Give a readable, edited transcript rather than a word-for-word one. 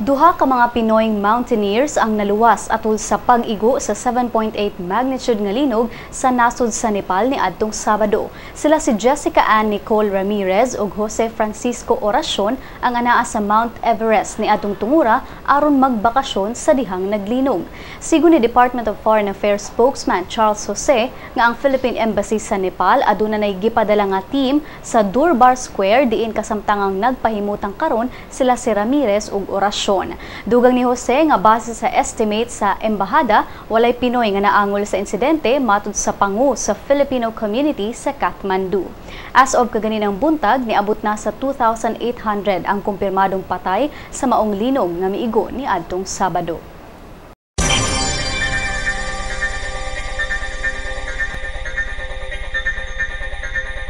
Duha ka mga Pinoy mountaineers ang naluwas atol sa pag-igo sa 7.8 magnitude nga linog sa nasod sa Nepal ni adtong Sabado. Sila si Jessica Ann Nicole Ramirez ug Jose Francisco Oracion ang anaa sa Mount Everest ni adtong tungura aron magbakasyon sa dihang naglinog. Sigon ni Department of Foreign Affairs spokesman Charles Jose nga ang Philippine Embassy sa Nepal aduna nay gipadala nga team sa Durbar Square diin kasamtangang nagpahimutang karon sila si Ramirez ug Oracion. Dugang ni Jose nga base sa estimate sa embahada, walay Pinoy nga naangol sa insidente matud sa pangu sa Filipino community sa Kathmandu. As of kaganinang buntag, niabot na sa 2,800 ang kumpirmadong patay sa maong linog nga miigo ni adtong Sabado.